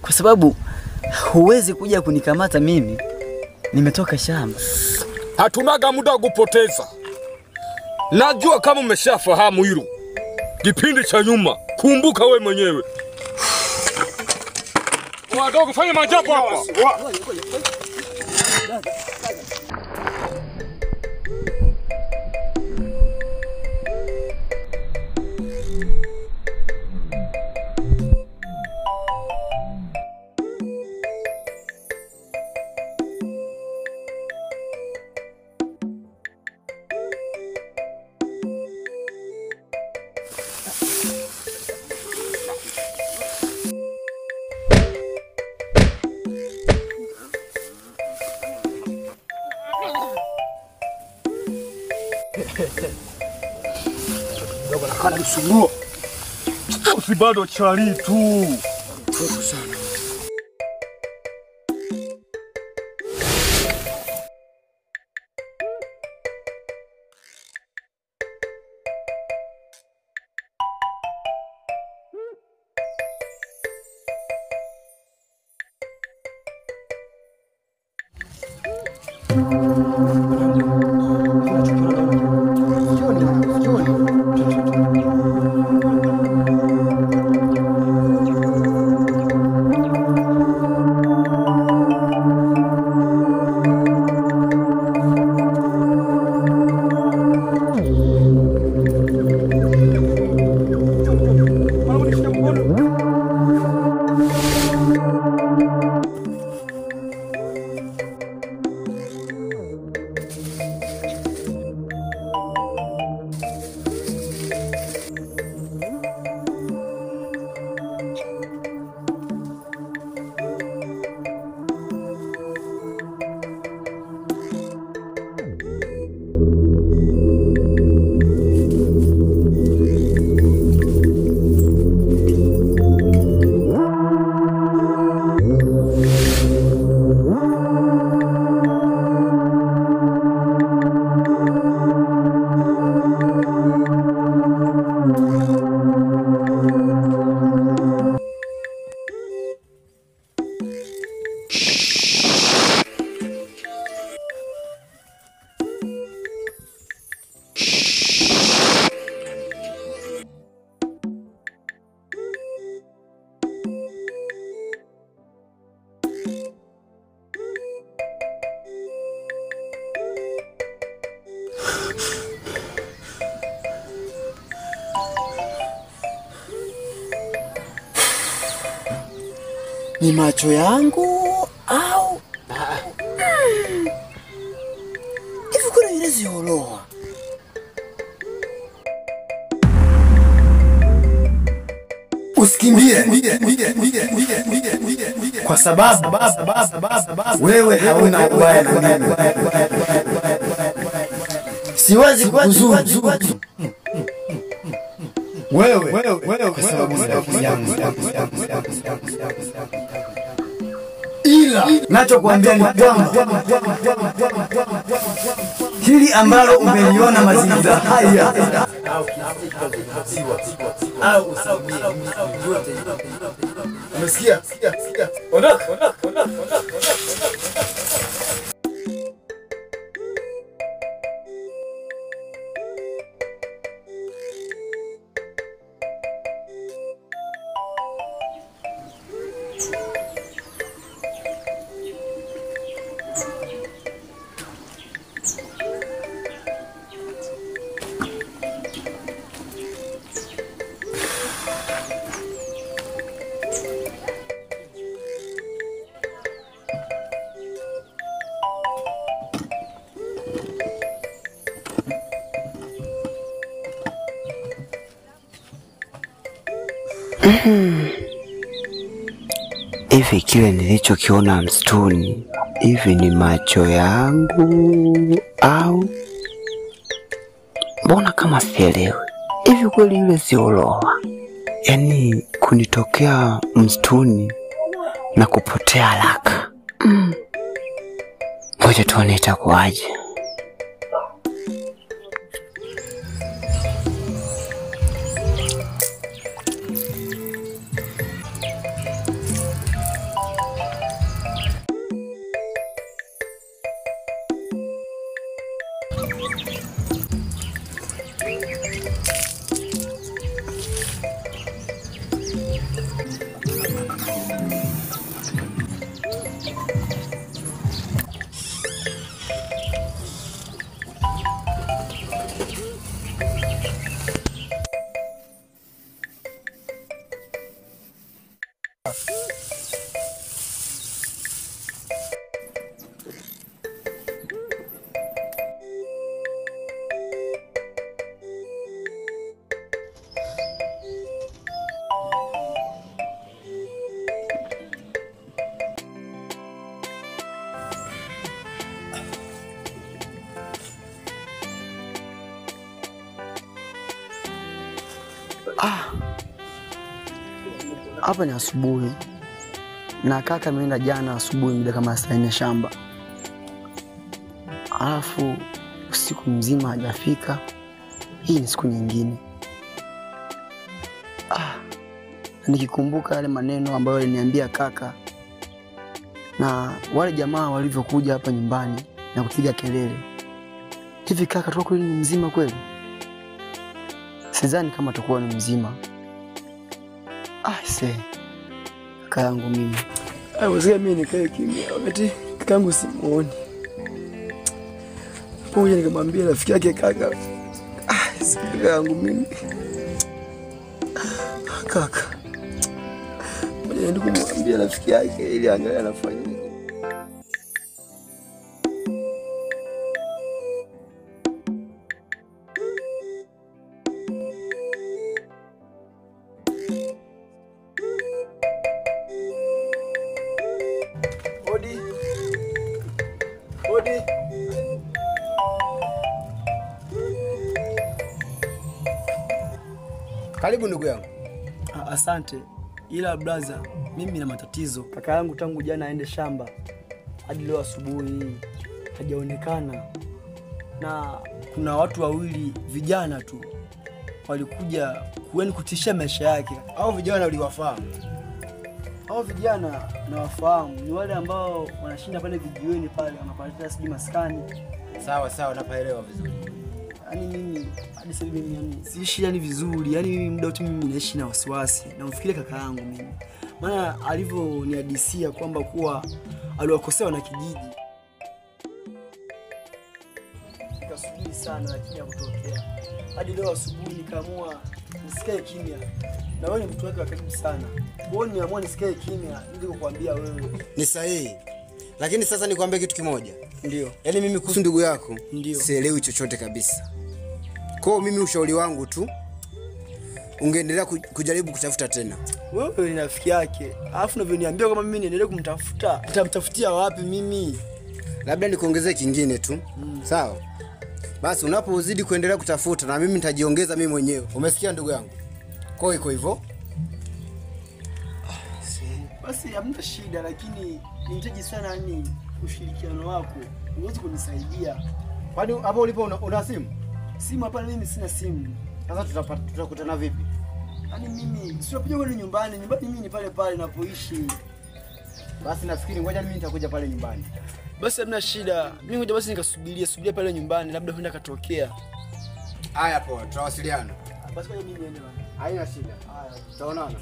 Kwa sababu huwezi kuja kunikamata mimi. Nimetoka shamba. Hatunaga muda wa kupoteza. Najua kama umeshafahamu hilo. Kipindi cha nyuma, kumbuka we mwenyewe. Wadogo, fanya maajabu hapa. Si bado chali tu. Sana. Ni macho yangu au hivi kuna yule zioloa? Usikimbie kwa sababu wewe hauna ubaya na mimi. Siwezi kukuzuru wewe kwa sababu ni rafiki yangu. Ila nachokuambia ni kwamba hili ambalo umeliona mazingira haya umesikia? Ondoka. Hivi kile nilichokiona msituni, hivi ni macho yangu au? Mbona kama sielewi? Hivi kweli yule sioloa? Yaani kunitokea msituni na kupotea haraka. Ngoja tuone itakuwaje. Hapa ni asubuhi na kaka ameenda jana asubuhi muda kama saa 4 shamba. Alafu usiku mzima hajafika. Hii ni siku nyingine. Nikikumbuka yale maneno ambayo aliniambia kaka na wale jamaa walivyokuja hapa nyumbani na kupiga kelele. Hivi kaka tu kweli ni mzima kweli? Sidhani kama atakuwa ni mzima. Se, kaka yangu mimi. Wazee mimi nikae kimya wakati kaka yangu simuoni. Pamoja nikamwambia rafiki yake kaka. Kaka yangu mimi. Kaka. Pamoja niende kumwambia rafiki yake ili angalie anafanya nini. Karibu ndugu yangu. Asante. Ila brother, mimi na matatizo. Kaka yangu tangu jana aende shamba hadi leo asubuhi hajaonekana. Na kuna watu wawili vijana tu walikuja kueni kutishia maisha yake. Hao vijana uliwafahamu? Hao vijana nawafahamu, ni wale ambao wanashinda pale vijiweni pale wanapata sijui maskani. Sawa sawa, napaelewa vizuri. Yaani mimi hadi sasa hivi mimi siishi yani vizuri. Yaani mimi muda wote mimi naishi na wasiwasi. Namfikiria kaka yangu mimi. Maana alivyonihadisia kwamba kuwa aliwakosea na kijiji. Nikasubiri sana lakini hakutokea. Hadi leo asubuhi nikaamua nisikae kimya. Na wewe ni mtu wake wa karibu sana. Kwa hiyo nimeamua nisikae kimya ili kukuambia wewe. Ni sahihi. Lakini sasa nikwambie kitu kimoja. Ndio. Yaani mimi kuhusu ndugu yako sielewi chochote kabisa. Kwa hiyo mimi ushauri wangu tu ungeendelea kujaribu kutafuta tena. Wewe ni rafiki yake. Alafu unavyoniambia kama mimi niendelee kumtafuta, nitamtafutia wapi mimi? Labda nikuongezee kingine tu. Sawa? Basi unapozidi kuendelea kutafuta na mimi nitajiongeza mimi mwenyewe. Umesikia ndugu yangu? Kwa hiyo iko hivyo. Basi hamna shida, lakini nihitaji sana yani ushirikiano wako. Uweze kunisaidia. Kwani hapo ulipo una simu? Simu hapana, mimi sina simu. Sasa tutakutana vipi? Yaani mimi sio kwenda nyumbani, nyumbani mimi ni pale pale ninapoishi. Basi nafikiri ngoja mimi nitakuja pale nyumbani. Basi hamna shida. Mimi ngoja basi nikasubiria, subiria pale nyumbani labda huenda katokea. Haya poa, tutawasiliana. Basi ngoja mimi niende bana. Haina shida. Haya, tutaonana.